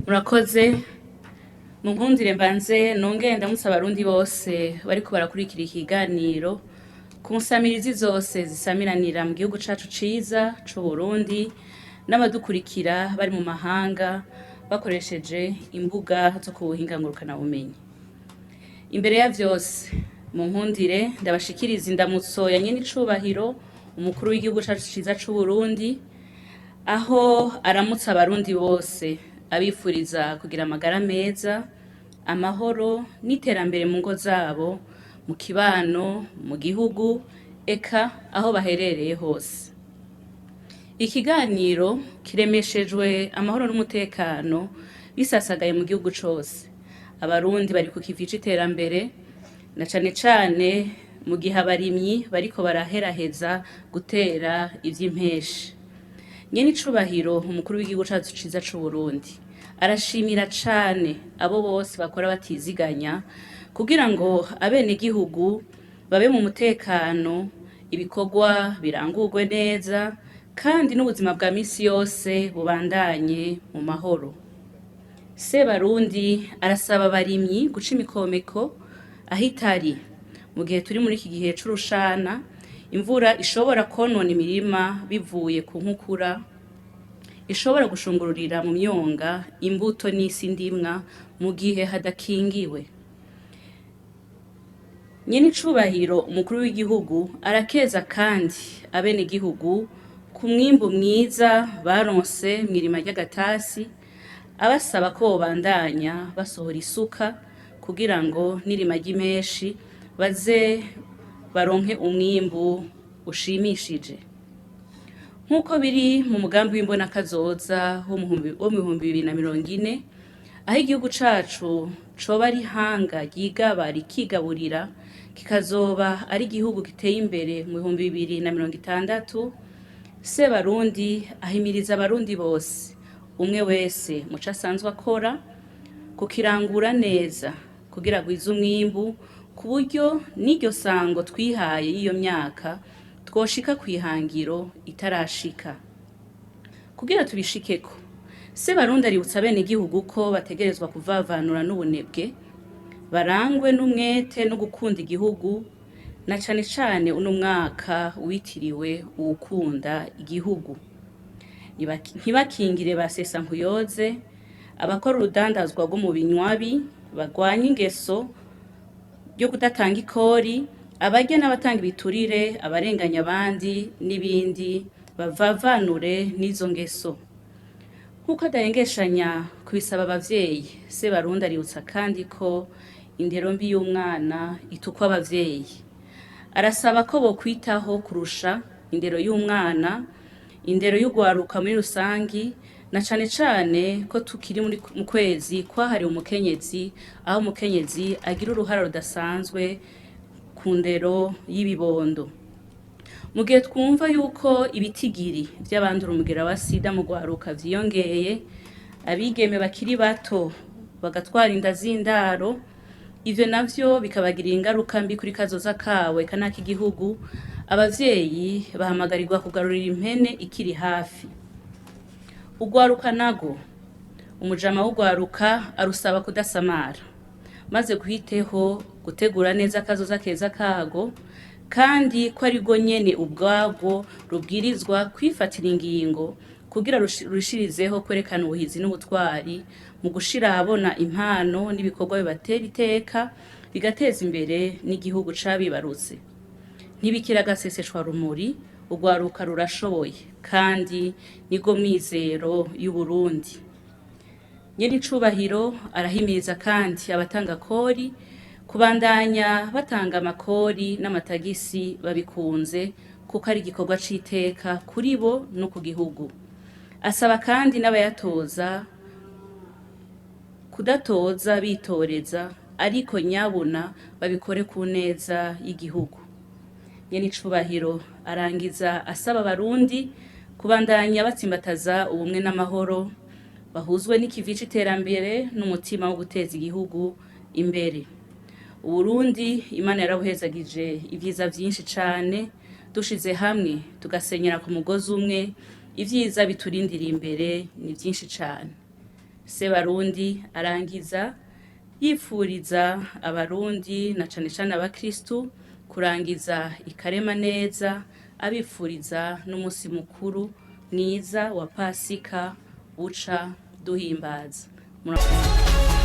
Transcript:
Murakoze. Munkundire mbanze nongere ndamutse Abarundi bose bariko barakurikira ikiganiro ku nsamirizi zose zisamiranira mu gihugu cacu ciza c'Uburundi, n'abadukurikira bari mu mahanga bakoresheje imbuga zo ku buhinga ngurukanabumenyi. Imbere ya vyose, munkundire ndabashikiriza indamutso ya nyenicubahiro umukuru w'igihugu cacu ciza c'Uburundi, aho aramutsa Abarundi bose abifuriza kugira amagara meza, amahoro n'iterambere mu ngo zabo, mu kibano, mu gihugu, eka aho baherereye hose. Ikiganiro kiremeshejwe amahoro n'umutekano bisasagaye mu gihugu cose. Abarundi bari ku kivi c'iterambere, na cane cane mu gihe abarimyi bariko baraheraheza gutera ivy'impeshi. Nyenicubahiro umukuru w'igihugu cacu ciza c'Uburundi arashimira cane abo bose bakora batiziganya kugira ngo abenegihugu babe mu mutekano, ibikorwa birangurwe neza, kandi n'ubuzima bwa misi yose bubandanye mu mahoro. Sebarundi arasaba abarimyi guca imikomeko aho itari mu gihe turi muri iki gihe c'urushana, imvura ishobora konona imirima bivuye ku nkukura, ishobora gushungururira mu myonga imbuto n'isi ndimwa mu gihe hadakingiwe. Nyenicubahiro umukuru w'igihugu arakeza kandi abenegihugu ku mwimbu mwiza baronse mw'irima ry'agatasi, abasaba ko bobandanya basohora isuka kugira ngo n'irima ry'impeshi baze baronke umwimbu ushimishije. Nk'uko biri mu mugambi w'imbonakazoza wo mu 2040, aho igihugu cacu coba ari ihanga ryigaba rikigaburira, kikazoba ari igihugu giteye imbere mu 2060, Sebarundi ahimiriza Abarundi bose, umwe wese muco asanzwe akora, kukirangura neza kugira agwize umwimbu, ku buryo n'iryo sango twihaye y'iyo myaka twoshika kw'ihangiro itarashika. Kugira tubishikeko, Sebarundi aributsa abenegihugu ko bategerezwa kuvavanura n'ubunebwe, barangwe n'umwete no gukunda igihugu, na cane cane uno mwaka witiriwe uwukunda igihugu. Ntibakingire ba sesankuyoze, abakora urudandazwa rwo mu binywabi, bagwanye ingeso yo kudatanga ikori, abarya n'abatanga ibiturire, abarenganya abandi n'ibindi, bavavanure n'izo ngeso. Nk'uko adahengeshanya kubisaba abavyeyi, Sebarundi aributsa kandi ko indero mbi y'umwana itukwa abavyeyi. Arasaba ko bokwitaho kurusha indero y'umwana, indero y'ugwaruka muri rusangi, na cane cane ko tukiri mu kwezi kwahariwe umukenyezi, aho umukenyezi agira uruhara rudasanzwe ku ndero y'ibibondo. Mu gihe twumva yuko ibitigiri vy'abandura umugera wa sida mu gwaruka vyiyongeye, abigeme bakiri bato bagatwara inda z'indaro, ivyo navyo bikabagirira ingaruka mbi kuri kazoza kabo eka n'ak'igihugu, abavyeyi bahamagarirwa kugarurira impene ikiri hafi. Ugwaruka nago, umujama w'ugwaruka arusaba kudasamara, maze guhiteho gutegura neza akazoza keza kago, kandi ko ari rwo nyene ubwarwo rubwirizwa kwifatira ingingo kugira rushirizeho kwerekana ubuhizi n'ubutwari mu gushira ahabona impano n'ibikorwa bibatera iteka, bigateza imbere n'igihugu cabibarutse. Ntibikira agaseseshwa rumuri, urwaruka rurashoboye kandi nirwo mizero y'Uburundi. Nyenicubahiro arahimiriza kandi abatanga kori kubandanya batanga amakori n'amatagisi babikunze, kuko ari igikorwa c'iteka kuri bo no ku gihugu. Asaba kandi n'abayatoza kudatoza bitoreza, ariko nyabuna babikore ku neza y'igihugu. Nyenicubahiro arangiza asaba Abarundi kubandanya batsimbataza ubumwe n'amahoro, bahuzwe n'ikivi c'iterambere n'umutima wo guteza igihugu imbere. Uburundi Imana yarabuhezagije ivyiza vyinshi cane, dushize hamwe tugasenyera ku mugozi umwe, ivyiza biturindiriye imbere ni vyinshi cane. Sebarundi arangiza yifuriza Abarundi na cane cane abakristu kurangiza ikarema neza, abifuriza n'umusi mukuru mwiza wa Pasika buca duhimbaza. Murakoze.